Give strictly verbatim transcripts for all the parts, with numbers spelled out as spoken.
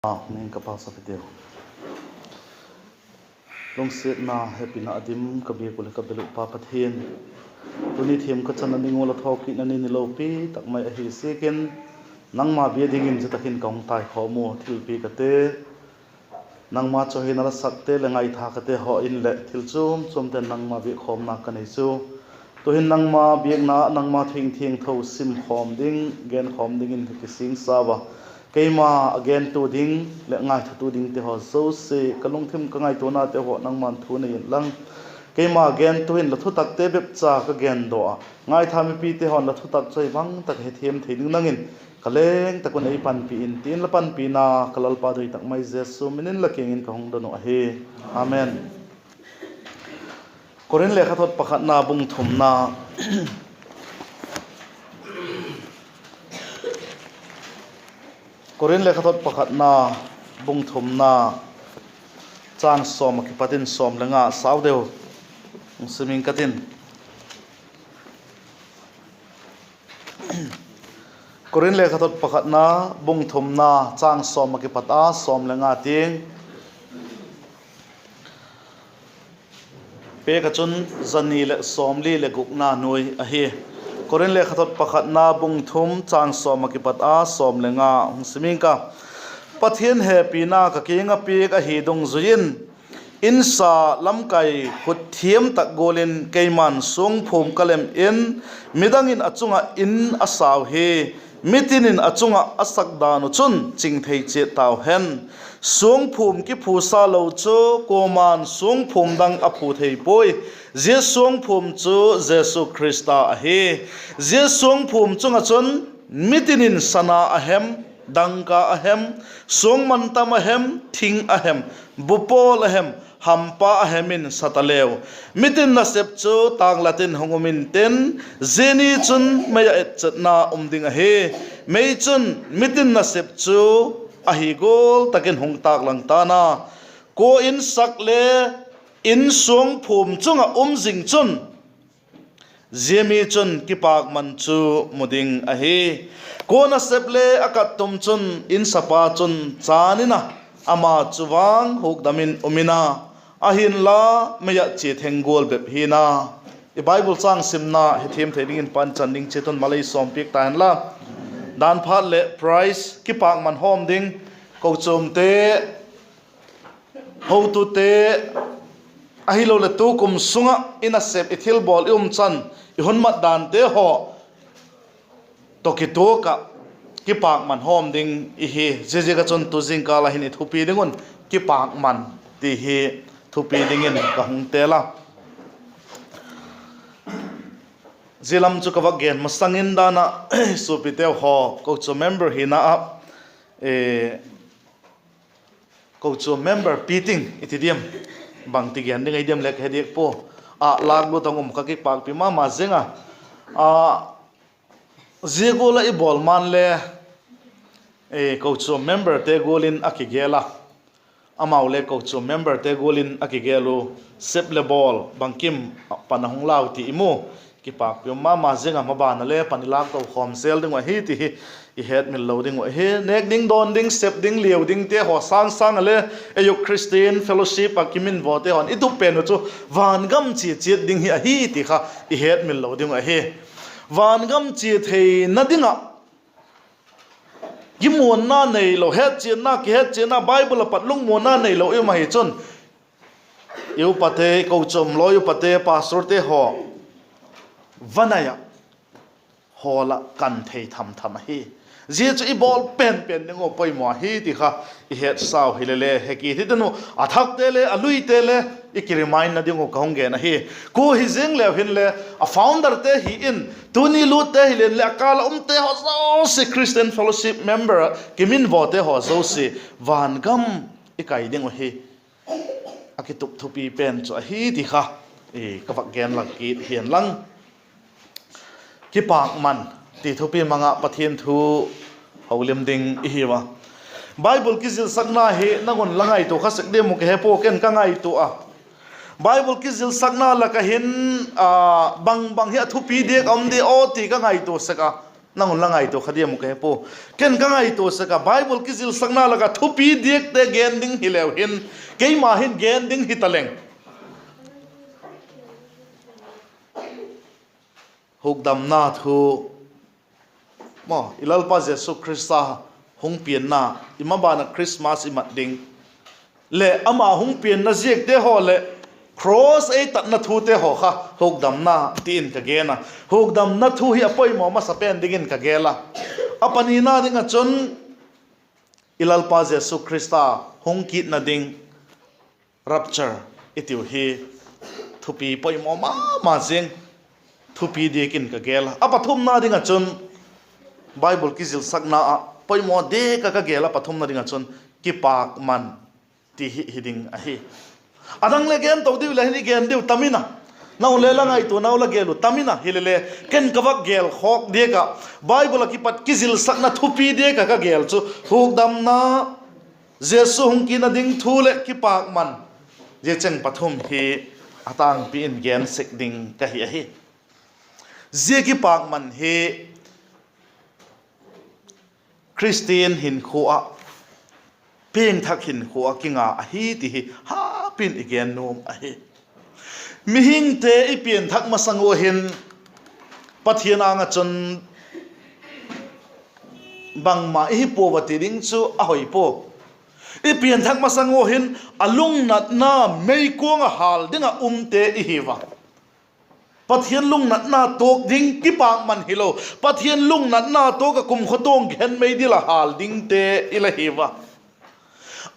Amen. Ka pausa pha diu. Lungsiatna, hepina a dim ka biak uh leh ka bel uh Pa Pathian, tuni thiam ka chan a ding ua la thokitna ni, ni lopi tak mai ahi ziakin, nangma bia dingin zia tak in ka hung taikhawm ua, thilpiak ate, nangma chawihoina la sakte leh ngaitha kate haw in leh thil chuam chuamte'n nangma biakkhawmna ka nei chu, tu'hin nangma biakna, nangma thu thiangtho simkhawm ding, genkhawm dingin ka kisingsa ua. Keima a gentu ding leh ngaithatu dingte haw zosia, ka lungthim ka ngaituanate haw nangma'n thu nei inlang, keima gentu in la thutakte bepcha ka gendaw a, ngaitha mipite haw'n la thutak chu ahi bang tak hethiam thei ding nang in ka leng tak un ei panpi in, ti'n la panpina ka Lalpa doi tak mai Jesu min in la kiang in ka hung don uh ahi. Amen. Korinth lekhathot pakhatna bung thumna, Korinth lekhathot pakhatna bung thumna, châng sawm ah kipat in sawm le nga sau deu hung sim ing ka tin. Korinth lekhathot pakhatna bung thumna, châng sawm ah kipat a sawm le nga tiang, pêk ah chun za ni leh sawmli leh gukna nuai ahi. Korinth lekhathot pakhatna bung thum, châng sawm ah kipat a sawm le nga hung sim ing ka. Pathian hepina ka kiang ah piak ahi dungzui in, insa lamkai khut thiam tak gual in keima'n suangphum ka lem in, midang in a chung ah in a sau hi, mitin in a chung ah a sak dan uh chun ching thei chiat tau hen. Suangphum kiphutsa lo chu kuama'n suangphum dang a phu thei puai; zia suangphum chu Jesu Khrista ahi. Zia suangphum chung ah chun mitin in sana a hem, dangka a hem, suang mantam a hem, thing a hem, bupawl a hem, hampa a hem in sa ta leu; mitin nasep chu tâklat in hung um intin, zia ni chun mei ah etchetna um ding ahi. Mei chun mitin nasep chu ahi gual tak in hung tâklang ta'n a, kua in sak le in suangphum chung ah um zing chun, zia mi chun kipakman chu mu ding ahi. Kua nasep le a kattum chun in sapa chun chân in a, ama chu vang hukdam in um in a, ahinla mei ah chia theng gual bep hi'n a. I Bible châng simna hethiam thei dingin pan chan ding chiat un, malei sawmpiak ta hen la. Dan phat leh prize kipakman hawm ding, kochuamte, hotute, ahiloleh tukum sung ah i nasep, i thilbawl, i umchan, i hun mat dante haw tawh kituak ah kipakman hawm ding i hi. Ziaziak ah chun tu zingkâl ah hin i thupi ding un, kipakman ti hi thupi dingin ka hung tel a. Zia lam chu ka vak gen masang in dan ah, suapiteu haw, kochuam member hina ah, kochuam member piting i ti diam, bangti gen ding ahi diam le ka he diak pua. A lâklut a hung um kha, kipakpi ma ma zing a. A, zia gual ah i bawl man le, kochuam memberte gual in a kigel a, amau le kochuam memberte gual in a kigel u, sep le bawl bangkim pan a hung lau ti i mu. Kipakpi um ma ma zing a, maban a le pan i lâk to khawm zel ding uh ahi ti hi i hetmil lo ding uh ahi. Nêk ding, dawn ding, sep ding, liau dingte haw sâng sâng ah le, ei uh Christian Fellowship ah kiminvawte haw'n i tup pen uh chu vangam chia chiat ding hi ahi ti kha i hetmil lo ding uh ahi. Vangam chia theina ding ah kimuanna neilo, hetchianna, kihetchianna, Bible ah pat lungmuanna neilo i um ahi chun, i upate, kochuam lawi upate, pastorte haw, vanai ah, hall ah kan thei tham tham ahi. Zia chu i bawl pen pen ding uh poimaw ahi ti kha i hetsau hile le he kit hitin uh, a thakte le a luite le i kiremindna ding uh ka hung gen ahi. Kua hi zing leu hinle, a founderte hi in, tuni lutte hilen leh a kâl ah umte haw zosia, Christian Fellowship member ah kiminvawte haw zosia vangam i kai ding uh hi. A kitup thupi pen chu ahi ti kha ka vak gen lang kit hi'n lang. Kipakman ti thupi mang ah Pathian thu holim ding i hiu a. Bible kizilsakna hi nang un la ngaitua kha sek diam uh ka he pua, ken ka ngaitua a. Bible kizilsakna lak ah hin, bang bang hi a thupi diak a um di aw ti ka ngaitua sek a. Nang un la ngaitua kha diam uh ka he pua. Ken ka ngaitua sek a, Bible kizilsakna lak ah thupi diakte gen ding hileu hin, keima hin gen ding hitaleng, hukdamna thu maw, i Lalpa Jesu Khrista hung pianna, i maban ah Christmas i mat ding leh ama hung pianna ziakte haw leh cross ei tatna thute haw kha hukdamna ti in ka gen a. Hukdamna thu hi a poimaw masa pen dingin ka gel a. A panina ding ah chun i Lalpa Jesu Khrista hung kitna ding, rapture i tiu hi thupi poimaw ma ma zing, thupi diak in ka gel a. A pathumna ding ah chun Bible kizilsakna ah poimaw diak ah ka gel a, pathumna ding ah chun kipakman ti hi hi ding ahi. A dang le gen to diu la hin i gen diu tam in a, nau le la ngaituanau la gel uh tam in a, hilele ken ka vak gel khawk diak ah, Bible ah kipat kizilsakna thupi diak ah ka gel chu hukdamna, Jesu hung kitna ding thu leh kipakman, zia cheng pathum hi a tângpi in gen sek ding ka hi ahi. Zia kipakman hi Khristian hinkhua ah, piangthak hinkhua ah kinga ahi ti hi hapi in i gen nuam ahi. Mihingte i pianthak masang ua hin Pathian âng ah chun bangma i hi puau a ti ding chu a hoi pua. I pianthak masang ua hin a lungnatna meikuang ah hâl ding ah umte i hi ua. Pathian lungnatna tuak ding kipakman hilo, Pathian lungnatna tuak ah kumkhua tuang khen meidil ah hâl dingte i la hi ua.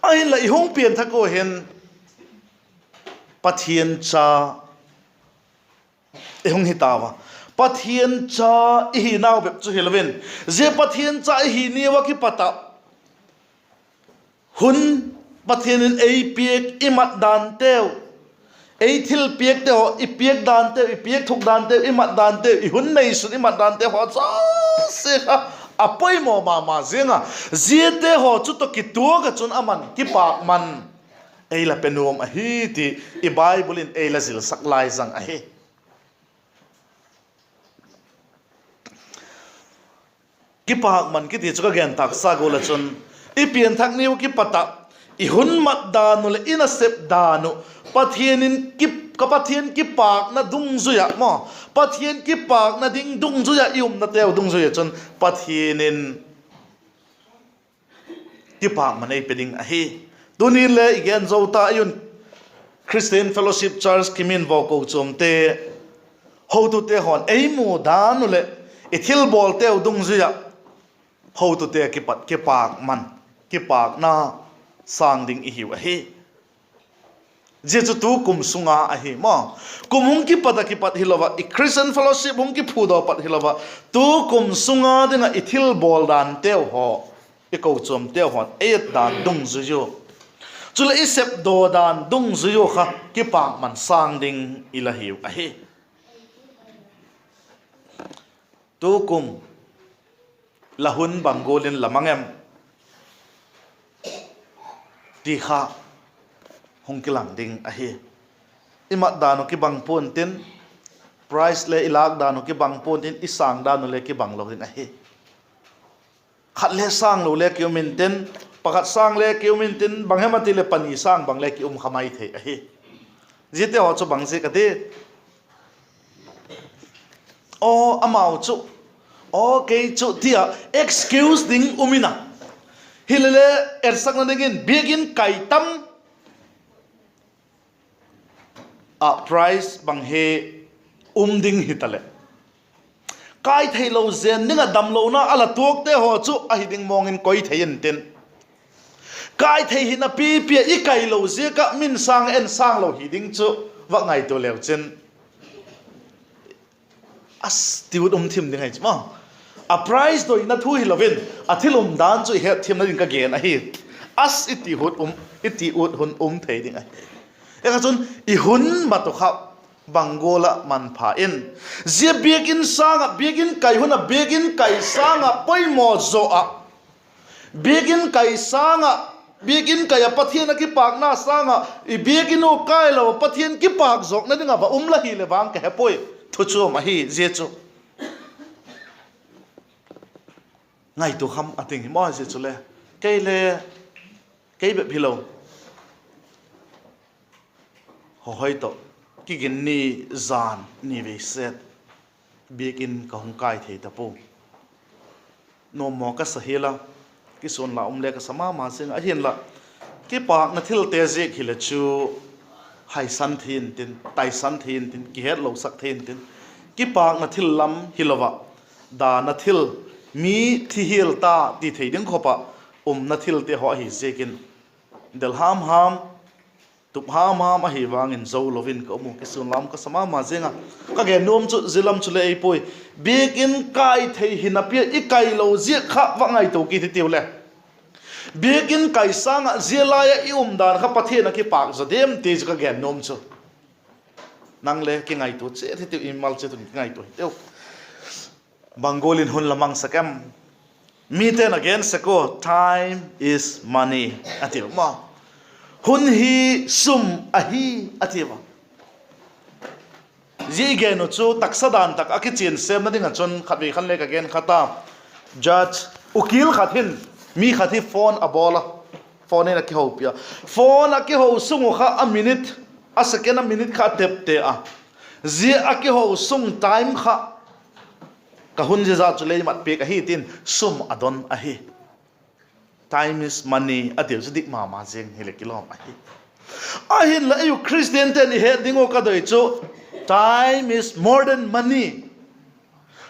Ahinla i hung pianthak ua hin Pathian cha i hung hi tau a. Pathian cha i hinau bep chu hilo in, zia Pathian cha i hi ni ua kipat ah hun Pathian in ei piak, i mat danteu, ei thilpiakte haw, i piak danteu, i piak thuk danteu, i mat danteu, i hun neisun i mat dante haw zosia kha a poimaw ma ma ziang a, ziate haw chu tawh kituak ah chun aman kipakman ei la pe nuam ahi ti i Bible in ei la zilsak lai zang ahi. Kipakman kiti chu ka gen tâksa gual ah chun, i pianthak ni uh kipat ah i hun mat dan uh leh i nasep dan uh, Pathian in kip-, ka Pathian kipakna dungzui ah maw, Pathian kipakna ding dungzui ah i umnateu dungzui ah chun Pathian in kipakman ei pe ding ahi. Tuni'n le i gen zo ta i un, Christian Fellowship Church Kiminvo kochuamte, hotute haw'n ei mu dan uh leh i thilbawlteu dungzui ah hotute kipat kipakman, kipakna sâng ding i hiu ahi. Zia chu tu kum sung a ahi maw. Kum hung kipat ah kipat hilo ah, i Christian Fellowship hung kiphudaw pat hilo ah, tu kum sung a ding ah i thilbawl danteu haw, i kochuamteu haw'n ei et dan dungzui uh, chuleh i sepdaw dan dungzui uh kha kipakman sâng ding i la hiu ahi. Tukum la hun bang gual in la mang em ti kha hung kilang ding ahi. I mat dan uh kibang pua'n tin, prize le i lâk dan uh kibang pua'n tin, i sâng dan uh le kibang lo ding ahi. Khat le sâng lo le ki um intin, pakhat sâng le ki um intin, bang hem a ti leh pani sâng bang le ki um kha mai thei ahi. Ziate haw chu bang ziak a ti, aw amau chu, aw kei chu ti ah excuse ding um in a, hilele etsakna dingin biakin kai tam ah prize bang hi um ding hitaleh, kai theilo zen ding ah damlona a la tuakte haw chu ahi ding mawng in koi thei intin, kai thei hina pipi ah i kailo ziak ah min sâng en sâng lo hi ding chu vak ngaitua leu chin, as ti ut um thim ding ahi chu maw. A prize doina thu hilo in, a thil umdan chu i hetthiamna ding ka gen ahi. As i ti ut hun um thei ding ahi. Zia kha chun i hun mat uh kha bang gual ah manpha in, zia biakin sâng ah, biakin kai hun ah, biakin kai sâng ah poimaw zaw ah, biakin kai sâng ah, biakin kai ah Pathian a kipâkna sâng ah i biakin uh kailo ah Pathian kipâk zawkna ding ah va um la hileh vang ka he puai. Thu chuam ahi zia chu. Ngaitua kham a ting hi maw zia chule. Kei le, kei bep hilo, hoi tawh, kiginni zan ni vei set, biakin ka hung kai thei ta pua. Nuam maw ka sa hial a, kisuanla um le ka sa ma ma zing a, ahinla, kipâkna thilte ziak hile chu, haisan thei intin, taisan thei intin, kihetlosak thei intin, kipâkna thil lam hilo ah, dana thil, mi thi hial ta ti thei ding khop ah umna thilte haw ahi ziakin, del ham ham, tup ham ham ahi vangin zo lo in ka um u, kisuanla um ka sa ma ma zing a. Ka gen nuam chu zia lam chule ei puai. Biakin kai thei hina pi a i kai lo ziak kha va ngaitua kit hitiu le. Biakin kai sâng ah zia lai ah i umdan kha Pathian a kipâk zaw diam ti chu ka gen nuam chu. Nang le kingaitua chiat hitiu, i mal chiat un kingaitua hitiu. Bang gual in hun la mangsak em? Mite'n a gen sek ua, time is money a tiu maw. Hun hi sum ahi a tiu a. Zia i gen uh chu taksa dan tak a kichian sêmna ding ah chun khatvei khan le ka gen khat a. Judge, ukil khat hin, mi khat hi phone a bawl a. Phone in a kihopi a. Phone a kiho sung uh kha a minute, a second a minute kha a tepte a. Zia a kiho sung time kha ka hun zia zat chu lei mat piak ahi tin sum a don ahi. Time is money a tiu chu dik ma ma zing hileh kilawm ahi. Ahinla ei u Christiante'n i het ding uh ka doi chu, time is more than money.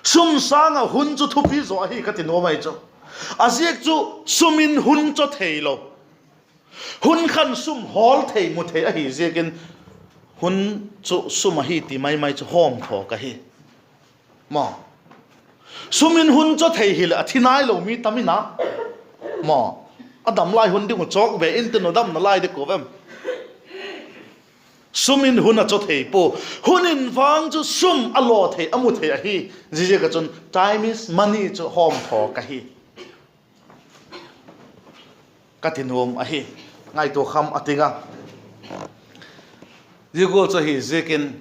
Sum sâng ah hun chu thupi zaw ahi ka ti nuam ahi chu. A ziak chu sum in hun chaw theilo. Hun khan sum hawl thei mu thei ahi ziakin hun chu sum ahi ti mai mai chu hawmthaw ka hi. Maw, sum in hun chaw thei hileh a thi nailo mi tam in a. Maw, a dam lai hun ding uh chawk ve intin, u damna lai ding uh em? Sum in hun a chaw thei pua. Hun in vang chu sum a law thei, a mu thei ahi. Ziaziak ah chun time is money chu hawmthaw ka hi, ka ti nuam ahi. Ngaitua kham a ting a. Zia gual chu ahi ziakin,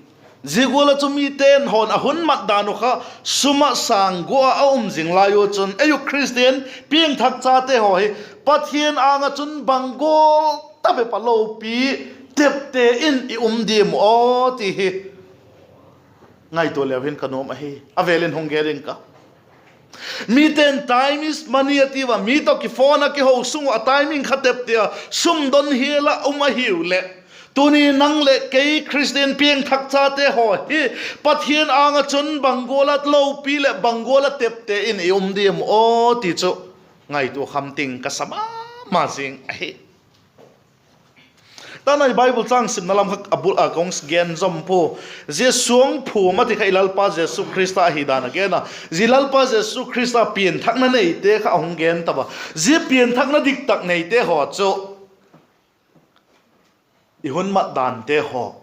zia gual ah chu mite'n haw'n a hun mat dan uh kha sum ah sâng gua a um zing lai u chun, ei u Christian piangthak chate haw hi Pathian âng ah chun bang gual ta bep a lopi tepte in i um diam aw ti hi ngaitua leu hin ka nuam ahi. A vêl in hung gen ing ka. Mite'n time is money a ti ua, mi tawh kiphone a kiho sung uh a timing kha tepte a, sum don hial ah um ahiu leh, tuni nang leh kei Christian piangthak chate haw hi Pathian âng ah chun bang gual a lopi leh bang gual a tepte in i um diam aw ti chu ngaitua kham ting ka sa ma ma zing ahi. Tana i Bible châng simna lam kha a bul a ka hung gen zom pua. Zia suangphum a ti kha i Lalpa Jesu Khrista ahi dan a gen a. Zia Lalpa Jesu Khrista pianthakna neite kha a hung gen ta ua. Zia pianthakna diktak neite haw chu i hun mat dante haw,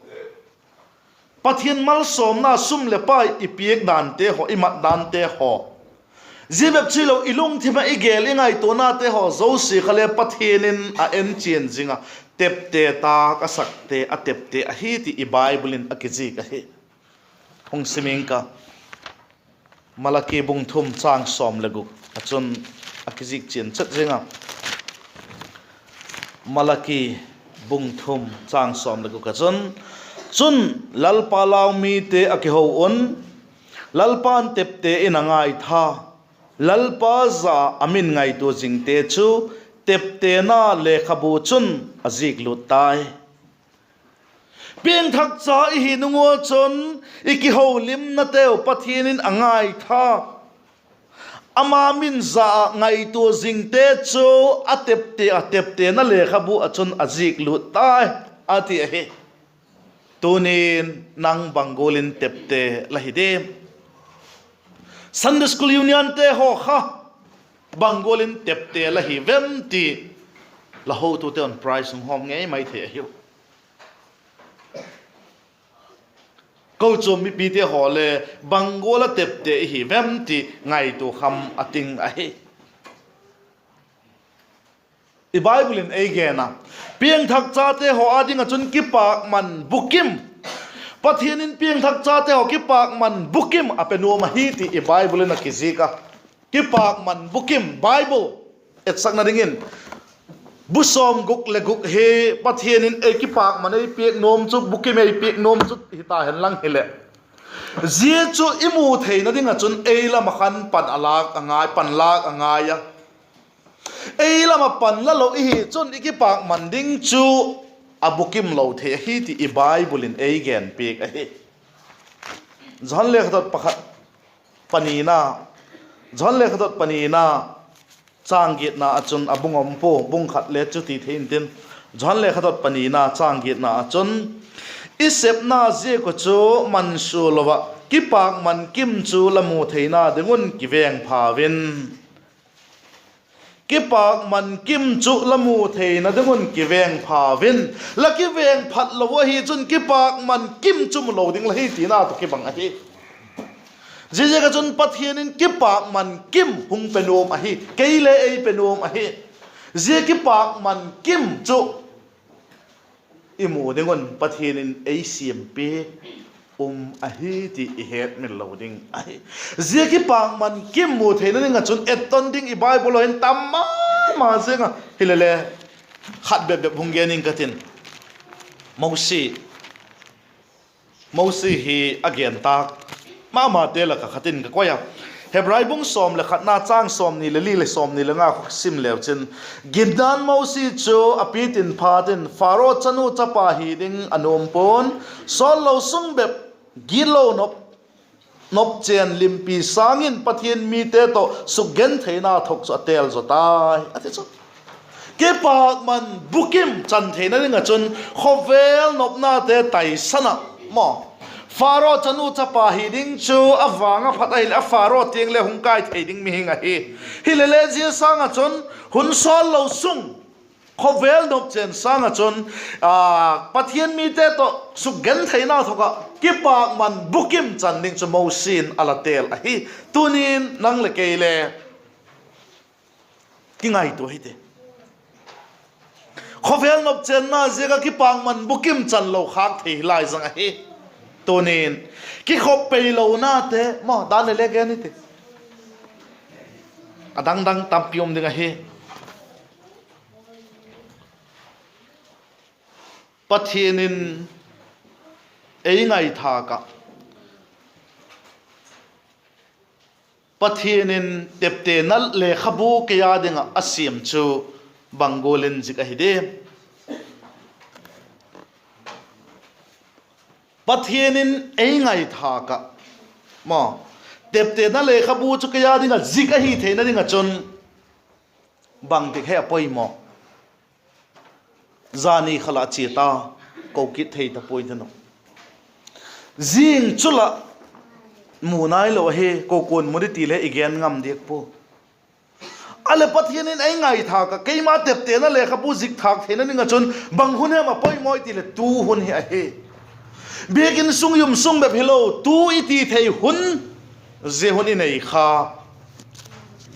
Pathian malsawmna sum leh pai i piak dante haw, i mat dante haw, zia bep chu hilo i lungthim ah i gel i ngaituanate haw zosia kha le Pathian in a enchian zing a, tepte tâk a sakte a tepte ahi ti i Bible in a kizik ahi. Hung sim ing ka. Malaki bung thum châng sawm leh guk ah chun a kizik chian chet zing a. Malaki bung thum châng sawm leh guk ah chun, chun, Lalpa lau mite a kiho un, Lalpa'n tepte in a ngaitha, Lalpa za a min ngaitua zingte chu teptena lekhabu chun a ziklût tai. Piangthakcha i hi nung ua chun i kiholimnateu Pathian in a ngaitha, ama min za ah ngaitua zingte chu a tepte a, teptena lekhabu ah chun a ziklût tai, a ti ahi. Tunin nang bang gual in tepte la hi diam? Sunday School Unionte haw kha bang gual in tepte la hi vem ti la hotute un prize hung hawm ngei mai thei ahiu. Kochuam mipite haw le bang gual a tepte i hi vem ti ngaitua kham a ting ahi. I Bible in ei gen a, piangthak chate haw â ding ah chun kipâkman bukim, Pathian in piangthak chate haw kipâkman bukim a pe nuam ahi ti i Bible in a kizik a. Kipakman bukim Bible etsakna dingin bu sawmguk leh guk hi Pathian in ei kipakman ei piak nuam chu, bukim ei piak nuam chu hita hen lang hileh, zia chu i mu theina ding ah chun ei lam ah khan pan a lâk a ngai, pan lâk a ngai a. Ei lam ah pan la lo i hi chun i kipakman ding chu a bukim lo thei ahi ti i Bible in ei genpiak ahi. Johan lekhathot pakhat, panina, Johan lekhathot panina, châng giatna ah chun a bung um pua, bung khat le chuti thei intin, Johan lekhathot panina châng giatna ah chun, i sepna ziak uh chu mansual lo ah kipakman kim chu la mu theina ding un kivengphau in. Kipakman kim chu la mu theina ding un kivengphau in. La kiveng phat lo ahi chun kipakman kim chu mu lo ding la hi tina tawh kibang ahi. Ziaziak ah chun Pathian in kipakman kim hung pe nuam ahi, kei le ei pe nuam ahi. Zia kipakman kim chu i mu ding un Pathian in ei siampi um ahi ti i hetmil lo ding ahi. Zia kipakman kim mu theina ding ah chun etton ding i Bible ah hin tam ma ma ziang a, hilele khat bep bep hung gen ing ka tin. Mosi, Mosi hi a gen tâk ma mate lak ah khat in ka koi a. Hebrai bung sawm leh khatna châng sawmni leh li leh sawmni leh nga kha sim leu chin, ginna'n Mosi chu a pitin phat in Pharaoh chanu chapa hi ding a nuam pua'n, sawt lo sung bep, gitlo nop, nop chên limpi sâng in Pathian mite tawh sukgentheina thok chu a têl zaw tai a ti chu. Kipakman bukim chan theina ding ah chun khawvel nopnate taisan ah maw, Pharaoh chanu chapa hi ding chu a vang a phat ahileh a Pharaoh tiang le hung kai thei ding mihing ahi. Hilele zia sâng ah chun hun sawt lo sung, khawvel nop chên sâng ah chun, a, Pathian mite tawh sukgentheina thok ah kipakman bukim chan ding chu Mosi in a la têl ahi. Tunin nang leh kei le kingaitua hiti. Khawvel nop chênna ziak ah kipakman bukim chan lo khâk thei hi lai zang ahi. Tunin kikhop peilonate maw, dan le le gen hiti. A dang dang tampi um ding ahi. Pathian in ei ngaithâk ah, Pathian in teptena lekhabu kei â ding ah a siam chu bang gual in zik ahi diam? Pathian in ei ngaithâk ah, maw, teptena lekhabu chu kei â ding ah zik ahi theina ding ah chun bangtik he a poimaw? Zani kha lah chia ta, ko kit thei ta puai ten uh. Zing chu lah mu nailo ahi, ko kuan mu di ti le i gen ngam diak pua. A leh Pathian in ei ngaithâk ah keima teptena lekhabu zik thâk theina ding ah chun bang hun hem a poimaw i ti leh tu hun hi ahi. Biakin sung, yum sung bep hilo, tu i ti thei hun, zia hun i nei kha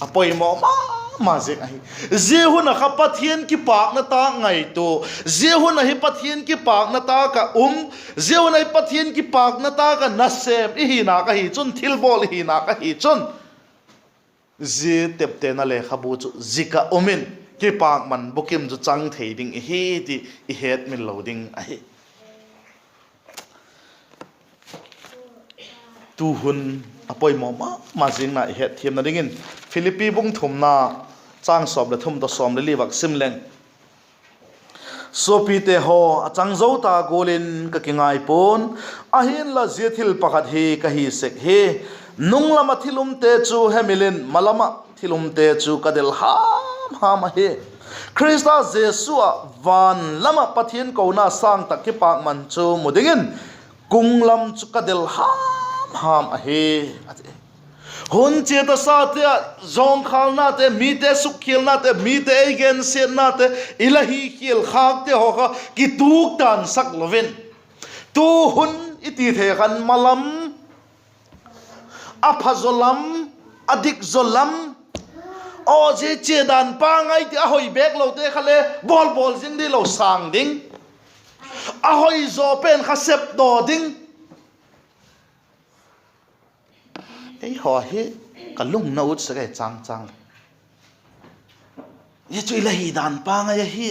a poimaw ma ma ziang ahi. Zia hun ah kha Pathian kipâkna tâk ngaitua, zia hun ah hi Pathian kipâkna tâk ah um, zia hun ah hi Pathian kipâkna tâk ah nasêm i hi nâk ahi chun, thilbawl i hi nâk ahi chun, zia teptena lekhabu chu zik ah um in, kipakman bukim chu chang thei ding i hi ti i hetmil lo ding ahi. Tu hun a poimaw ma ma zingna i hetthiamna dingin Philippi bung thumna, châng sawm leh thum tawh sawm leh li vak sim leng. Suapite haw, a chang zo ta gual in ka kingai pua'n; ahi'nla zia thil pakhat hi ka hi sek hi: nung lam ah thil umte chu hemil in, malam ah thil umte chu ka del ham ham ahi, Khrista Jesu ah van lam ah Pathian kona sâng tak kipakman chu mu dingin kung lam chu ka del ham ham ahi, a ti. Hun chia tasate ah zawngkhâlnate, mite sukkhialnate, mite ei gensiatnate, i la hi khial khâkte haw kha kituktansak lo in, tu hun i ti thei khan malam, a pha zaw lam, a dik zaw lam, aw zia chia dan pangai ti a hoi bêk lote kha le bawl bawl zing dilo sâng ding, a hoi zaw pen kha sepdaw ding. Eihaw hi Ka lungna ut sek ahi chang chang le. Zia chu i la hi dan pangai ahi,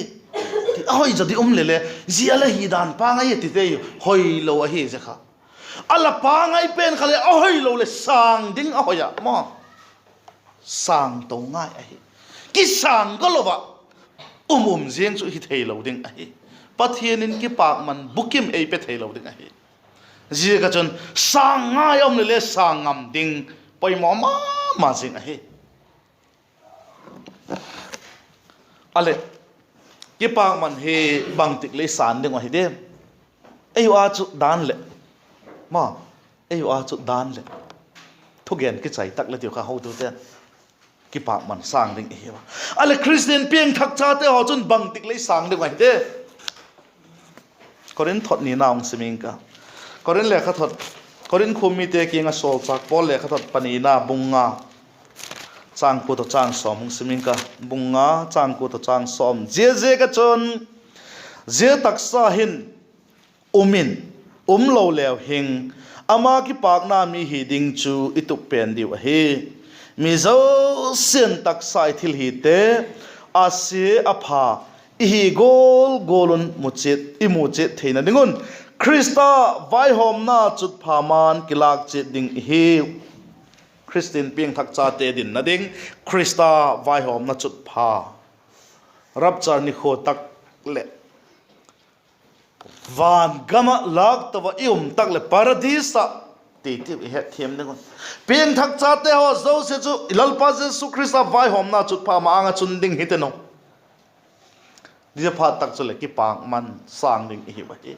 ti a hoi zaw di um le le, zia la hi dan pangai a ti te hoilo ahi zia kha. A la pangai pen kha le a hoilo leh sâng ding a hoi a maw. Sâng to ngai ahi. Kisâng ka lo ah um um ziang chu hi theilo ding ahi. Pathian in kipâkman bukim ei pe theilo ding ahi. Ziak a chun sâng ngai a um le le sâng ngam ding poimaw ma ma zing ahi. A leh, kipâkman hi bangtik le i sâng ding uh ahi diam? Ei u a chu dan leh, ma, ei u a chu dan leh, thugen kichai tak le tiu kha hotute'n kipâkman sâng ding i hi a. A leh Khristian piangthak chate haw chun bangtik le i sâng ding uh ahi diam? Korinth thot nina hung sim ing ka. Korinth lekhathot, Korinth khua mite kiang ah sawlchâk Paul lekhathot panina bung nga, châng kua tawh châng sawm hung sim ing ka. Bung nga, châng kua tawh châng sawm. Ziaziak ah chun, zia taksa hin um in, um lo leu hing, ama kipâkna mi hi ding chu i tup pen diu ahi. Mi zosia'n taksa i thilhite, a sia a pha, i hi gual gual un mu chiat, i mu chiat theina ding un, Khrista vaihawmna chutpha ma'n kilâk chiat ding i hiu. Khristian piangthak chate dinna ding, Khrista vaihawmna chutpha, rapture nikhua tak leh, van gam ah lâk to ah i um tak leh Paradis ah, ti ti i hetthiam ding un. Piangthak chate haw zosia chu i Lalpa Jesu Khrista vaihawmna chutpha ma-âng ah chun ding hi ten u. Zia phat tak chuleh kipâkman sâng ding i hiu ahi.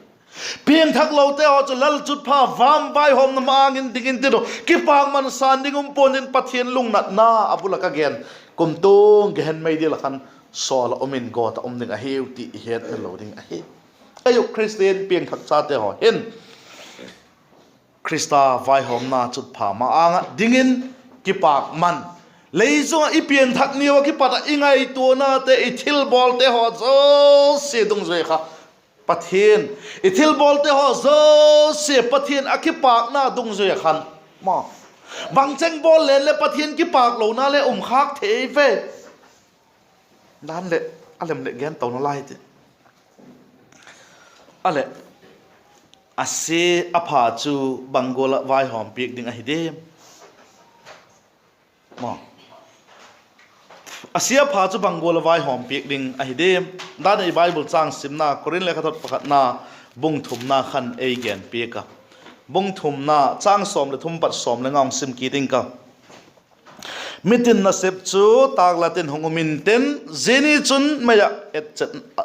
Piangthaklote haw chu lal chutpha vâm vaihawmna ma-âng in ding in tin u, kipâkman sâng ding um pua'n tin, Pathian lungnatna a bul ah ka gen, kumtuang gehen meidil ah khan sawl ah um in gawt ah um ding ahiu ti i hetna lo ding ahi. Ei u Khristian piangthak chate haw hin Khrista vaihawmna chutpha ma-âng ah dingin kipâkman, lei chung ah i pianthak niu ah kipat ah i ngaituanate, i thilbawlte haw zosia dungzui kha Pathian, i thilbawlte haw zosia Pathian a kipâkna dungzui ah khan, ma, bangcheng bawl leng leh Pathian kipâklona le um khâk thei ve. Dan leh, a lem leh gen to nalai ti. A leh, a sia a pha chu bang gual ah vaihawm piak ding ahi diam? A sia a pha chu bang gual ah vaihawm piak ding ahi diam? Dan ah i Bible châng simna, Korinth lekhathot pakhatna, bung thumna khan ei gen piak a. Bung thumna, châng sawm leh thum pat sawm leh nga hung sim kit ing ka. Mitin nasep chu tâklat in hung um intin, zia ni chun mei ah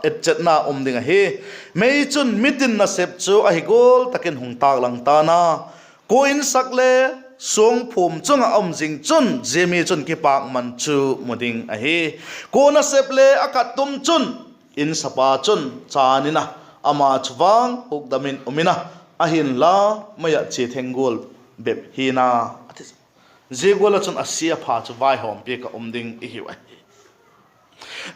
etchetna um ding ahi. Mei chun mitin nasep chu ahi gual tak in hung tâklang ta'n a, kua insak le suangphûm chung ah a um zing chun zia mi chun kipâkman chu mu ding ahi. Kua nasep le a kattum chun, insapa chun chân in a, ama chu vang hukdam in um in a, ahinla mei ah chia theng gual bep hi'n a, a ti. Zia gual ah chun a sia a pha chu vaihawm piak ah um ding i hiu ahi.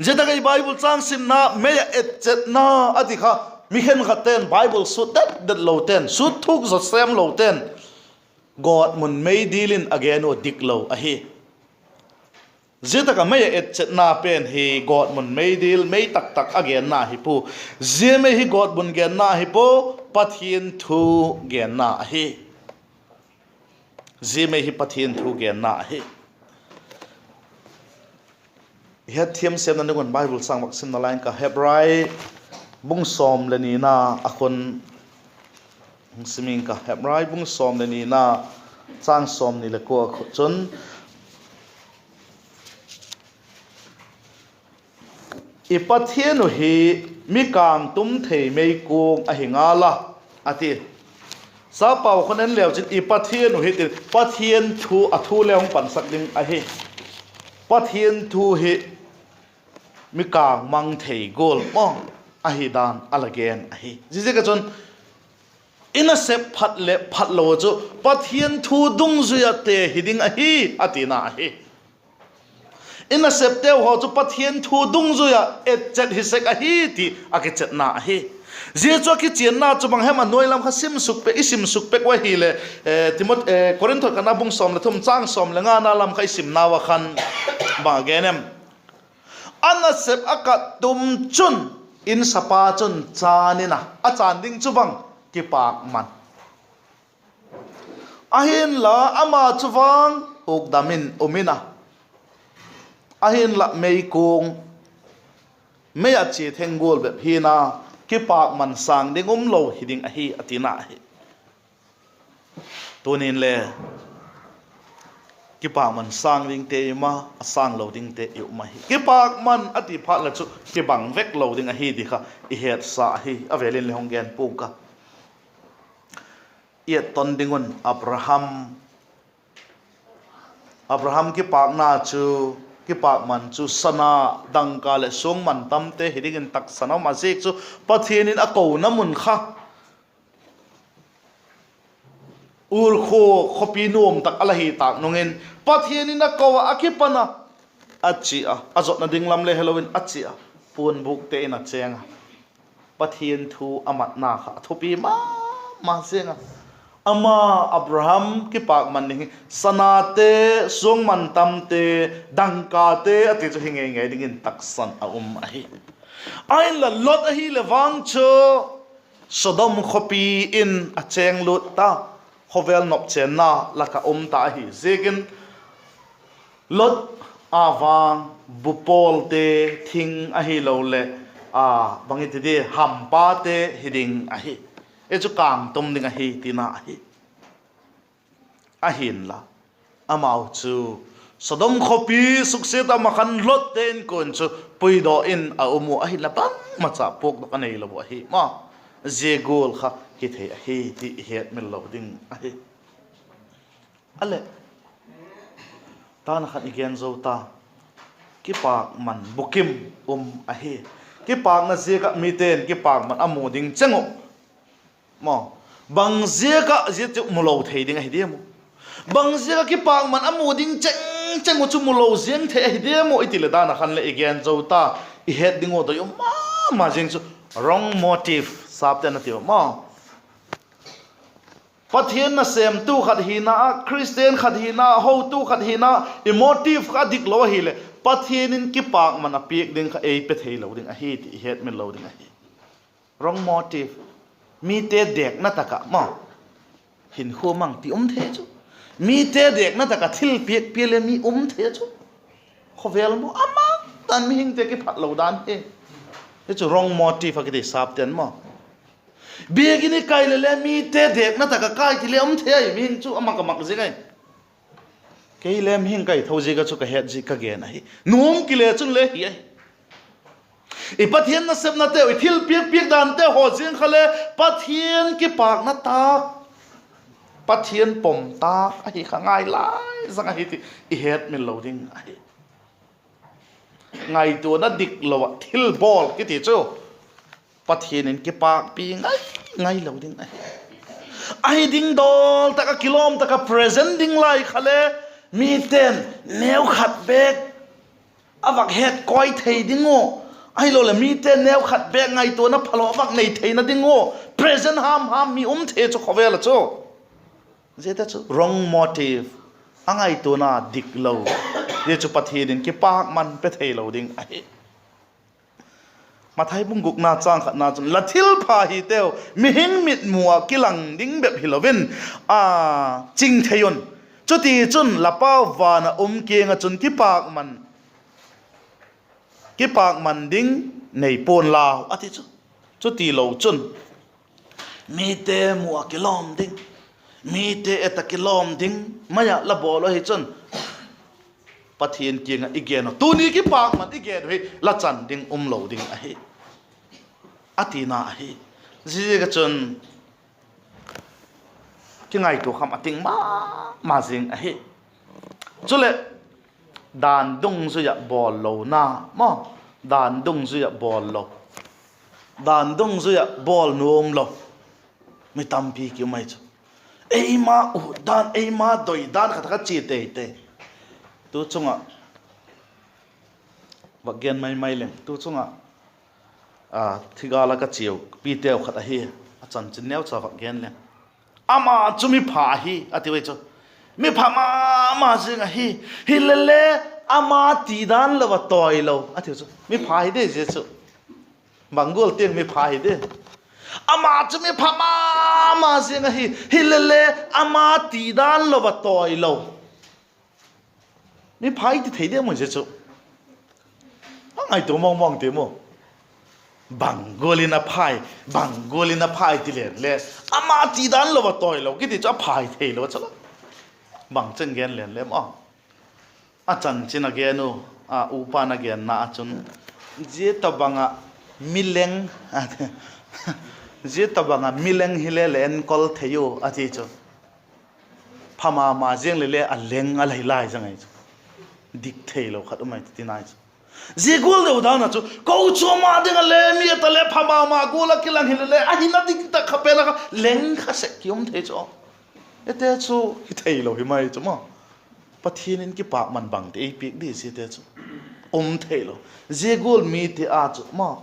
Zia tak ah i Bible châng simna, mei ah etchetna a ti kha, mi khenkhatte'n Bible sut det det lote'n, sut thuk zaw sêm lote'n, gawtmun meidil in a gen uh diklo ahi. Zia tak ah mei ah etchetna pen hi gawtmun meidil, mei tak tak a genna hi pua. Zia mei hi gawtmun genna hi pua, Pathian thu genna ahi. Zia mei hi Pathian thu genna ahi. Hetthiam sêmna ding un Bible châng vak sim nalai ing ka. Hebrai bung sawm leh nina a khun hung sim ing ka. Hebrai bung sawm leh nina, châng sawmni leh kua a khun chun, i Pathian uh hi mi kângtum thei meikuang ahi ngal a, a ti. Sapau khun en leu chin, i Pathian uh hi ti, Pathian thu, a thu le hung pansak ding ahi. Pathian thu hi mi kâng mang thei gual maw ahi dan a la gen ahi. Ziaziak ah chun, i nasep phat leh phatlo chu Pathian thu dungzui ah te hi ding ahi, a tina ahi. I nasepteu haw chu Pathian thu dungzui ah etchet hi sek ahi ti a kichetna ahi. Zia chu a kichianna chu bang hem a nuai lam kha sim suk pek, i sim suk pek u ahileh, Korinth khatna bung sawm leh thum châng sawm leh ngana lam kha i simnau a khan bang a gen em? A nasep a kat tum chun, insapa chun chân in a, a chân ding chu bang, kipâkman. Ahinla ama chu vang hukdam in um in a, ahinla meikuang, mei ah chia theng gual bep hin a, kipâkman sâng ding umlo hi ding ahi a tina ahi. Tuni'n le kipâkman sâng dingte i um a, a sâng lo dingte i um ahi. Kipâkman a ti phat leh chu kibang vek lo ding ahi ti kha i hetsa ahi. A vêl in le hung gen pua'ng ka. I et ton ding un Abraham, Abraham kipâkna chu, kipâkman chu sana, dangka leh suangman tamte hi dingin taksan a um a, ziak chu Pathian in a kona mun kha Ur khua khawpi nuam tak a la hi tâk nung in, Pathian in a ko ah a kipan a, a chia a, a zotna ding lam le helo in a chia a, puanbûkte in a chêng a, Pathian thu a matna kha a thupi ma ma ziang a. Ama, Abraham kipâkman ding hi sanate, suangman tamte, dangkate a ti chu hi ngei ngei dingin taksan a um ahi. Ahinla Lot ahileh vang chu Sodom khawpi in a chêng lut ta, khawvel nopchênna lak ah um ta ahi ziakin, Lot a vang bupawlte, thing ahiloleh, a, bang i ti di, hampate hi ding ahi. Hi chu kângtum ding ahi tina ahi. Ahinla, amau chu Sodom khawpi suksiat a, ama khan Lotte inkuan chu puidaw in a um u ahinla, bangmacha puakdok a neilo u ahi ma. Zia gual kha hithei ahi ti i hetmil lo ding ahi. A leh, dan a khan i gen zo ta, kipâkman bukim um ahi. Kipâkna ziak ah mite'n kipâkman a mu ding cheng uh, maw, bang ziak ah zia chu mu lo thei ding ahi diam u? Bang ziak ah kipâkman a mu ding cheng cheng uh chu mu lo ziang thei ahi diam u i ti leh, dan a khan leh i gen zo ta, i het ding uh doi um ma ma zing chu wrong motive, sapte'n a ti u maw. Pathian nasêmtu khat hina ah, Khristian khat hina, hotu khat hina, i motive kha a dik lo ahileh Pathian in kipâkman a piak ding kha ei pe theilo ding ahi ti i hetmil lo ding ahi. Wrong motive. Mite dêkna tak ah maw, hinkhua mang ti um thei chu. Mite dêkna tak ah thilpiak pia le mi um thei chu. Khawvel maw, a mang dan, mihingte kiphat lo dan hi. Hi chu wrong motive a kiti sapte'n maw. Biakin i kai le le mite dêkna tak ah kai ti le um thei ai, mihing chu a mak a mak zing ai. Kei le mihing kai tho ziak ah chu ka het ziak ka gen ahi. Nuam kile chun le hi ai. I Pathian nasepnateu, i thilpiak piak dante haw ziang kha le Pathian kipâkna tâk, Pathian pom tâk ahi kha ngai lai zang ahi ti i hetmil lo ding ahi. Ngaituana dik lo ah thil bawl kiti chu Pathian in kipâkpi ngai ngai lo ding ahi. Ahi ding dawl tak ah kilawm tak ah present ding lai kha le mite'n neukhat bêk a vak het koi thei ding uh, ahiloleh mite'n neukhat bêk ngaituana phalo a vak nei theina ding uh present ham ham mi um thei chu khawvel ah chu. Ziate chu wrong motive, a ngaituana dik lo. Zia chu Pathian in kipâkman pe theilo ding ahi. Mathai bung gukna châng khatna chun, la thilpha hiteu mihing mitmu ah kilang ding bep hilo in, a, ching thei un. Chutichun la Pa van ah um kiang ah chun kipâkman, kipâkman ding nei pua'n lau a ti chu. Chutilo chun mite mu ah kilawm ding, mite et ah kilawm ding mai ah la bawl u ahi chun, Pathian kiang ah i gen uh, tuni kipâkman i gen uh hi la chan ding umlo ding ahi, a tina ahi. Ziaziak ah chun kingaitua kham a ting ma ma zing ahi. Chuleh, dan dungzui ah bawl lona maw, dan dungzui ah bawl lo, dan dungzui ah bawl nuam lo mi tampi ki um ai chu. Eima ut dan, eima doi dan khat kha chia tei tei. Tu chung ah vak gen mai mai leng, tu chung ah thigâl ah ka chiau piteu khat ahi, a chanchin neucha vak gen leng. Ama chu mi pha ahi a tiu chu. Mi pha ma ma ziang ahi. Hilele ama ti dan lo a tawi lo a tiu chu. Mi pha hi de zia chu. Bang gual tiang mi pha hi de. Ama chu mi pha ma ma ziang ahi. Hilele ama ti dan lo a tawi lo. Mi pha i ti thei diam maw zia chu? A ngaitua mawng mawng ti maw. Bang gual in a phai, bang gual in a phai ti leng le, ama ti dan lo a tawi lo kiti chu a phai thei lo chu la. Bang chen gen leng le maw. A chanchin a gen u, a upa'n a genna ah chun, zia tabang ah mi leng, zia tabang ah mi leng hile le enkol thei u a ti chu. Pha ma ma ziang le le a leng a lai lai zang ai chu. Dik thei lo khat um ai ti nai chu. Zia gual deu dan ah chu kochuam a ding a le mi a ta le pha ma ma gual ah kilang hile le a hina dik tak kha pen ah kha leng kha sek ki um thei chu. Ete chu hi thei lo hi mai chu maw. Pathian in kipakman bangte ei piak di ziate chu um thei lo. Zia gual mite a chu maw,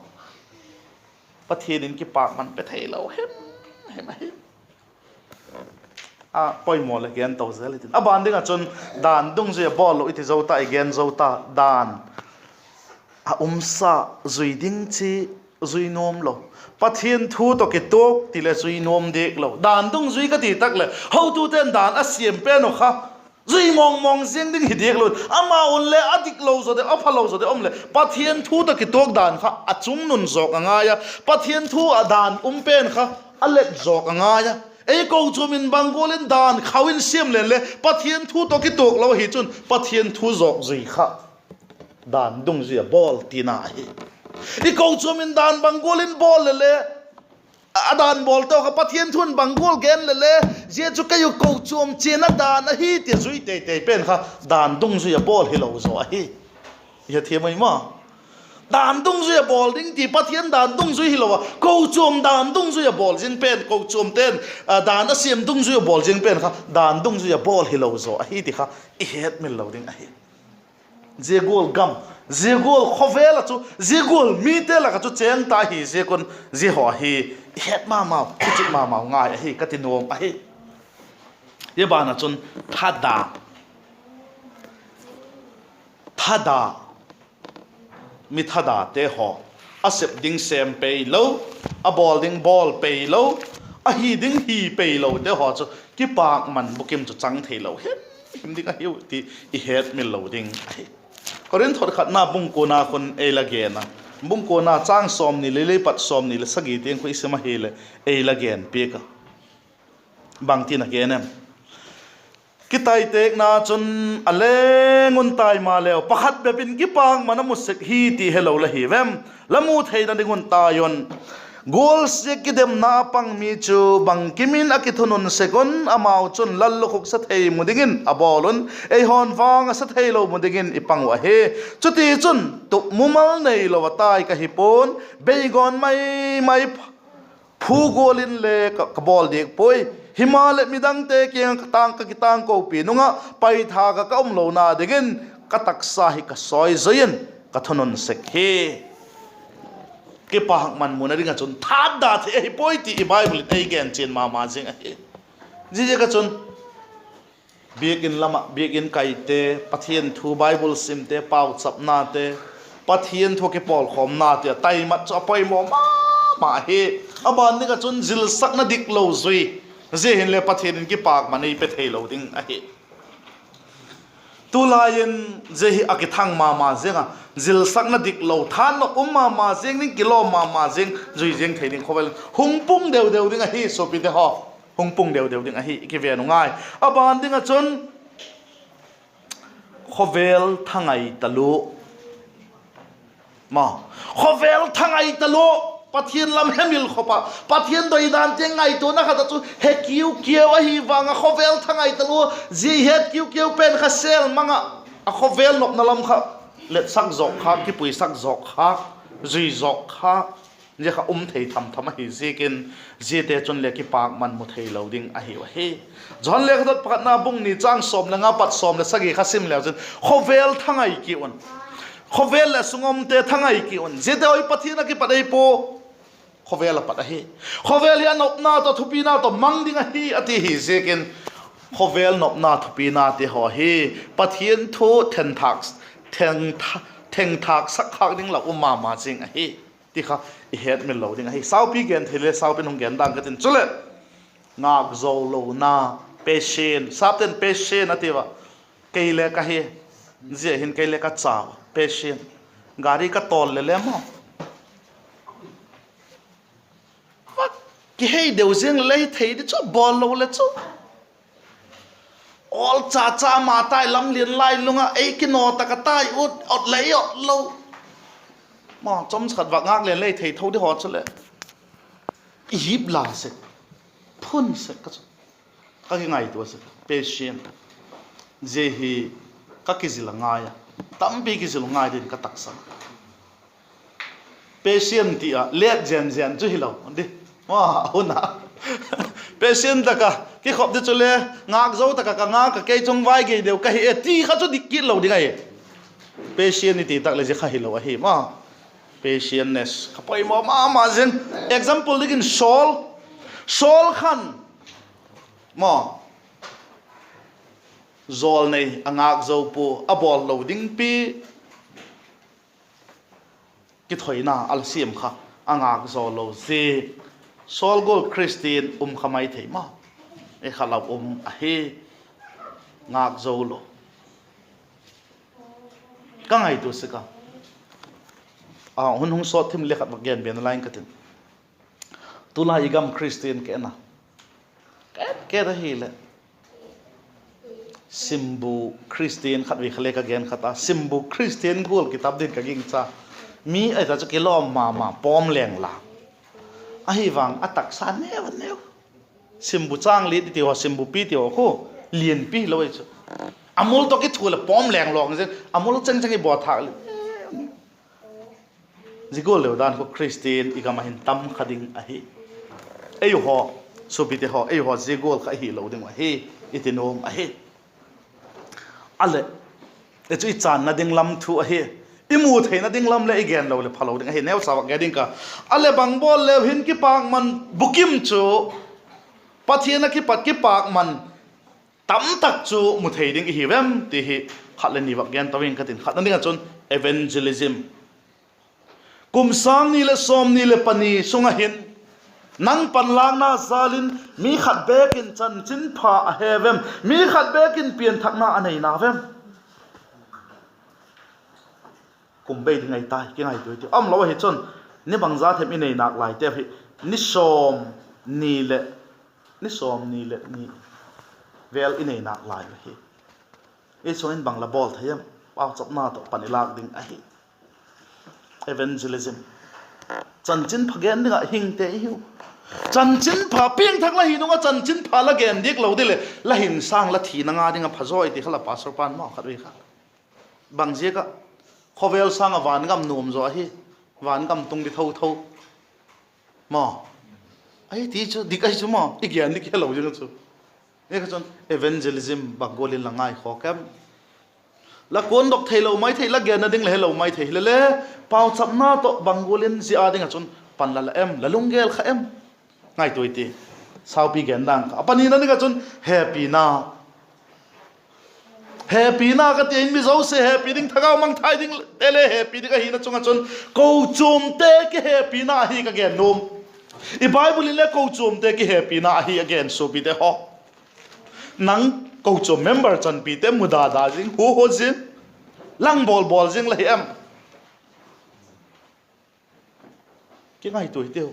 Pathian in kipakman pe thei lo hem hem ahi. A poimaw leh gen to zel i tin, a ban ding ah chun dan dungzui a bawl lo i ti zo ta, i gen zo ta. Dan a umsa zui ding chi zui nuam lo, Pathian thu tawh kituak ti leh zui nuam diak lo. Dan dungzui ka ti tak leh hotute'n dan a siam pen uh kha zui mawng mawng ziang ding hi diak lo, amau'n le a dik lo zaw deu, a pha lo zaw deu um leh Pathian thu tawh kituak dan kha a chungnun zawk a ngai a, Pathian thu ah dan um pen kha a let zawk a ngai a. Ei kochuam in bang gual in dan khau in siam leng le Pathian thu tawh kituak lo ahi chun Pathian thu zawk zui kha dan dungzui a bawl tina ahi. I kochuam in dan bang gual in bawl le le, a dan bawl tawh kha Pathian thu'n bang gual gen le le, zia chu kei uh kochuam chiana dan ahi ti zui tei tei pen kha dan dungzui a bawl hilo zaw ahi. I hethiam ai maw? Dan dungzui a bawl ding ti Pathian dan dungzui hilo a, kochuam dan dungzui a bawl zing pen, kochuamte'n dan a siam dungzui a bawl zing pen kha dan dungzui a bawl hilo zaw ahi ti kha i hetmil lo ding ahi. Zia gual gam, zia gual khawvel ah chu, zia gual mite lak ah chu chêng ta hi ziak un, zia haw hi i het ma mau, i chit ma mau ngai ahi ka ti nuam ahi. Zia ban ah chun thada, thada, mi thadate haw, a sep ding sêm pei lo, a bawl ding bawl pei lo, a hi ding hi pei lote haw chu kipakman bukim chu chang theilo him him ding ahiu ti i hetmil lo ding ahi. Korinth khatna bung kuana khun ei la gen a, bung kuana châng sawmni le li pat sawmni leh sagi tiang khu i sim ahileh ei la gen piak a. Bangtin a gen em? Kitaitêkna chun a leng un tai maleu, pakhat bep in kipakman a mu sek hi ti helo la hiu em? La mu theina ding un tai un. Gualsia kidemna a pang mi chu bangkim in a kithunun sek un, amau chun lallukhuk sa thei mu dingin a bawl un, eihaw'n vang a sa theilo mu dingin i pang uh ahi. Chutichun tup mumal neilo a tai ka hi pua'n, beigawn mai mai phu gual inle ka bawl diak puai. Himaleh midangte kiang ah ka tâng, ka kitângkopi nung ah paithâk ah ka um lona dingin ka taksa hi ka sawi zui in ka thunun sek hi. Kipakman muna ding ah chun thada thei ahi puai ti i Bible in ei gen chian ma ma zing ahi. Ziaziak ah chun Biakin lam ah biakin kaite, Pathian thu Bible simte, pauchapnate, Pathian thu kipawlkhawmnate a taimat chu a poimaw ma ma hi. A ban ding ah chun zilsakna diklo zui, zia hinle Pathian in kipakman ei pe theilo ding ahi. Tulai in zia hi a kithang ma ma ziang a, zilsakna diklo, thanop um ma ma ziang ding, kilawm ma ma ziang, zui ziang thei ding khawvel hung pung deu deu ding ahi suapite haw. Hung pung deu deu ding ahi, i kiven u ngai. A ban ding ah chun khawvel thangai talua, ma, khawvel thangai talua, Pathian lam hemil khop ah, Pathian doidan tiang ngaituana khat ah chu he kiu kiau ahi vang ah khawvel thangai talua. Zia het kiu kiau pen kha sêl mang ah, a khawvel nopna lam kha letsak zawk khâk, kipuisak zawk khâk, zui zawk khâk, zia kha um thei tham tham ahi ziakin, ziate chun le kipakman mu theilo ding ahiu ahi. Johan lekhathot pakhatna bung ni châng sawm le nga pat sawm le sagi kha sim leu chun khawvel thangai kiu un. Khawvel leh sungawmte thangai ki un, ziate haw hi Pathian ah kipat ei pua, khawvel ah pat ahi. Khawvel hi a nopna tawh thupina tawh mang ding ahi a ti hi ziakin, khawvel nopna thupinate haw hi Pathian thu thengthâk, thengthâ-, thengthâksak khâk ding la um ma ma zing ahi ti kha i hetmil lo ding ahi. Saupi gen thei le saupi'n hung gen dang ka tin. Chuleh, ngâkzo lona, patient, sapte'n patient a ti ua. Kei le ka hi, zia hin kei le ka cha ua, patient. Gari ka tawl le le maw, kihei deu ziang le le hi thei di chu, bawl lo le chu. Awl cha cha ma tai, lam lian lai lung ah ei kinaw tak a tai ut, ot le ei ot lo. Maw, chomcha khat vak ngâk lian le thei tho di haw chuleh, i hip la sek, phun sek ka chu. Ka kingaitua sek, patient. Zia hi ka kizil a ngai a, tampi kizil a ngai din ka taksan. Patient ti ah let zen zen chu hilo di. Maw, a hun a patient tak a kikhop di chule, ngâkzo tak a ka ngâk a, kei chung vai gei deu ka hi e ti kha chu dik kit lo ding ahi. Patient i ti tak leh zia kha hilo ahi maw. Patientness kha poimaw ma ma zing. Example dingin Saul, Saul khan maw, jawlnei a ngâkzo pua, a bawl lo dingpi kithoina a la siam kha, a ngâkzo lo ziak. Saul gual Khristian um kha mai thei maw? E kha lau um ahi, ngâkzo lo. Ka ngaitua sek a, a hun hung sawt thim le khat vak gen be nalai ing ka tin. Tulai i gam Khristian ken a, ken ken ahileh, simbu Khristian khatvei kha le ka gen khat a, simbu Khristian gual kitam din ka gingcha. Mi ahi ta chu kilawm ma ma, pawm leng la. Ahivang a taksa neu a neu. Simbu chang lit i ti haw, simbupi ti haw khu, lianpi hilo ahi chu. A mul tawh kithu leh pawm leng lawng zing, a mul cheng cheng i bawl thâk le. Zia gual leu dan khu Khristian i gam ah hin tam kha ding ahi. Eihaw, suapite haw, eihaw zia gual kha i hilo ding uh ahi, i ti nuam ahi. A leh, e chu i chânna ding lam thu ahi. I mu theina ding lam le i gen lo leh phalo ding ahi, neucha vak gen ding ka. A leh bang bawl leu hin kipâkman bukim chu, Pathian ah kipat kipâkman tamtak chu mu thei ding i hiu em ti hi khat leh ni vak gen to ing ka tin. Khatna ding ah chun evangelism. Kum sâng ni leh sawmni leh pani sung ah hin nang panlâkna jâl in mi khat bêk in chanchinpha a he vem, mi khat bêk in pianthakna a neina vem? Kum bei ding ahi tai, kingaitua ti um lo ahi chun, ni bangza them i nei nâk laite hi, ni sawm ni leh, ni sawmni leh ni vel i nei nâk lai ahi. I chung in bang la bawl thei em? Pauchapna tawh pan i lâk ding ahi. Evangelism. Chanchinpha gen ding ah hingte i hiu. Chanchinpha piangthak la hi nung ah chanchinpha la gen diak lo di leh la hinsâng la thina nga ding ah phazaw i ti kha la pastor pa'n maw khatvei kha. Bang ziak ah? Khawvel sâng ah vangam nuam zaw ahi. Vangam tung di tho tho maw, ahi ti chu dik ahi chu maw, i gen dik helo zing chu. Zia kha chun evangelism bang gual in la ngaikhawk em? La kuandok theilo mai thei, la genna ding la helo mai thei hile le, pauchapna tawh bang gual in zia â ding ah chun pan la la em, la lunggel kha em? Ngaitua i ti. Saupi gen dang kha, a panina ding ah chun hepina. Hepina ka ti in, mi zosia hepi ding, thagau mangthai dingte le hepi ding ahina chung ah chun, kochuamte kihepina ahi ka gen nuam. I Bible in le kochuamte kihepina ahi a gen, suapite haw. Nang kochuam member chanpite mu da da zing, hu hu zing, lang bawl bawl zing la hi em? Kingaitua i tiu.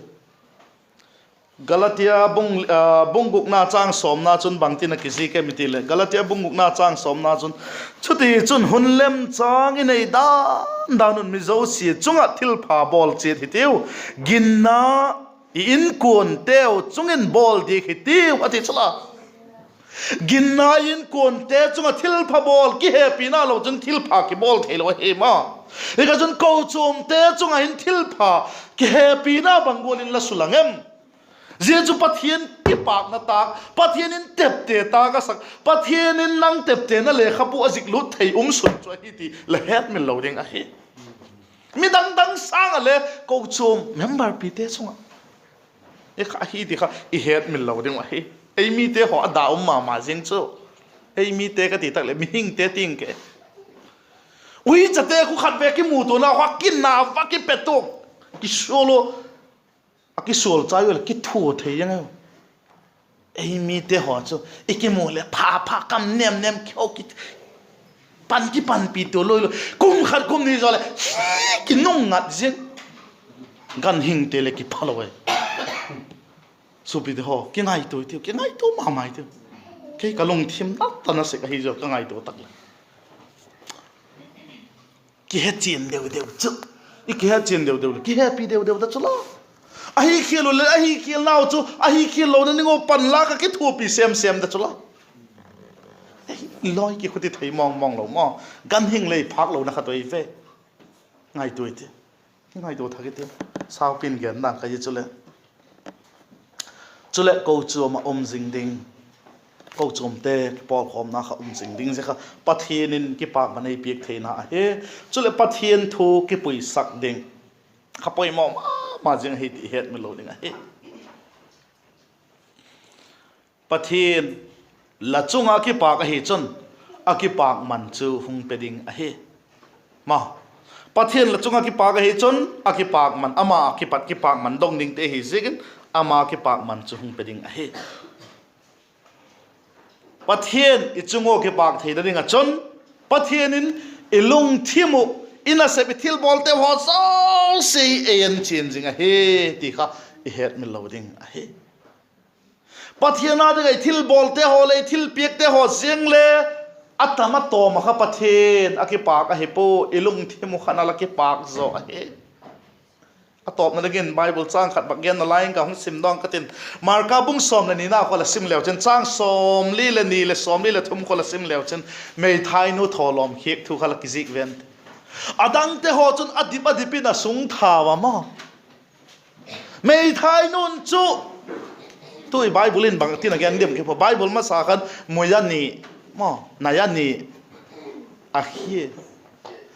Galatia bung, ah, bung gukna châng sawmna chun bangtin a kizik em i ti leh, Galatia bung gukna châng sawmna chun, chutichun hun lemchâng i nei dan dan un mi zosia chung ah thilpha bawl chiat hitiu, ginna i inkuanteu chung in bawl diak hitiu a ti chu la. Ginna inkuante chung ah thilpha bawl, kihepina lo chun thilpha kibawl theilo ahi maw. Hi kha chun kochuamte chung ah hin thilpha, kihepina bang gual in la sulang em? Zia chu Pathian kipâkna tâk, Pathian in tepte tâk a sak, Pathian in nang teptena lekhabu a zik lut thei um sun chu ahi ti la hetmil lo ding ahi. Mi dang dang sâng ah le kochuam memberpite chung ah, i kha hi ti kha i hetmil lo ding uh ahi. Ei mite haw a da um ma ma zing chu, ei mite ka ti tak leh mihingte ting ke, uichate khu khat ve kimutuana kha kinau a kipetuak, kisual u, a kisual chai u leh kithua thei ang e. Ei mite haw chu i kimu leh pha pha kam nem nem kihou ki, pan kipanpi tua lui lui, kum khat kum ni zaw leh kinungngat zing, ganhingte leh kiphalo e. Suapite haw, kingaitua i tiu, kingaitua ma ma i tiu. Kei ka lungthim na ta na sek ahi zaw ka ngaitua tak leh, kihechian deu deu chu, i kihechian deu deu leh kihepi deu deu ta chu la, ahi khial u leh ahi khial nau chu ahi khial lona ding u panla ka kithuapi sem sem ta chu la, ei lawi kikhuti thei mawng mawng lo maw? Ganhing lei phâk lona khat ui ve. Ngaitua i ti, kingaitua thak i ti. Saupi'n gen dan ka hi chuleh, chuleh kochuam ah um zing ding, kochuamte kipawlkhawmna kha um zing ding zia kha Pathian in kipâkman ei piak theina ahi. Chuleh Pathian thu kipuisak ding kha poimaw ma ma zing ahi ti i hetmil lo ding ahi. Pathian la chung ah kipâk ahi chun, a kipâkman chu hung pe ding ahi. Ma, Pathian la chung ah kipâk ahi chun, a kipâkman, ama kipat kipâkman dong dingte hi ziakin, ama kipâkman chu hung pe ding ahi. Pathian i chung ua kipâk theina ding ah chun, Pathian in i lungthim uh, i nasep, i thilbawlte haw zosia ei enchian zing ahi ti kha i hetmil lo ding ahi. Pathian â ding ah i thilbawlte haw leh i thilpiakte haw ziang le, a tam a tawm ah kha Pathian a kipâk ahi pua, i lungthim uh khan a la kipâk zaw ahi. A tawpna dingin Bible châng khat bak genna lai in ka hung sim dawng ka tin, Marka bung sawm leh nina khaw la sim leu chin, châng sawmli leh ni leh sawmli leh thum khaw la sim leu chin, meithainu thawlawm khiak thu kha la kizik ven ti. A dangte haw chun a dip a dip in a sung thau a maw. Meithainu'n chu, tu i Bible in bangtin a gen diam kipu, Bible masa khan mui a ni, maw, nai a ni, a khia.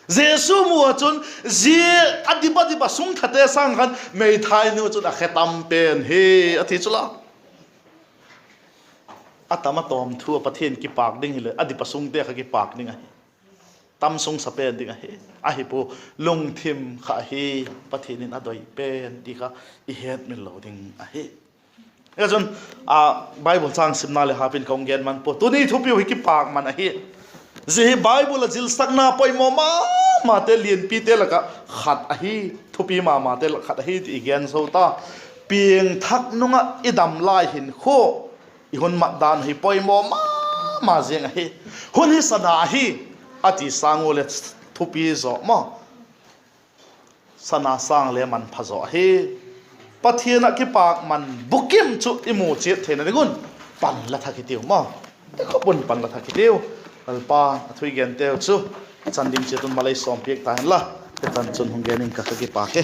Jesu mu ah chun, zia a dip a dip a sung thate sâng khan meithainu chun a khe tam pen hi, a ti chu la. A tam a tawm thu ah Pathian kipâk ding hileh a dip a sungte kha kipâk ding ahi. Tam sung sa pen ding ahi. Ahi pua, lungthim kha ahi, Pathian in a doi pen ti kha i hetmil lo ding ahi. Zia chun, a, Bible châng simna leh hap in ka hung gen man pua, tuni thupiu hi kipâkman ahi. Zia hi Bible ah zilsakna poimaw ma mate lianpite lak ah khat ahi, thupi ma mate lak khat ahi ti i gen zo ta. Piangthak nung ah i dam lai hinkhua, i hun mat dan hi poimaw ma ma ziang ahi. Hun hi sana ahi, a ti sâng ua leh thupi zaw maw. Sana sâng le manpha zaw ahi. Pathian ah kipâkman bukim chu i mu chiat theina ding un, pan la thak hitiu maw. I khawp un pan la thak hitiu. Lalpa, a thu i genteu chu chan ding chiat un malei sawm piak ta hen la. Ka chan chun hung gen ing ka, ka kipâk e.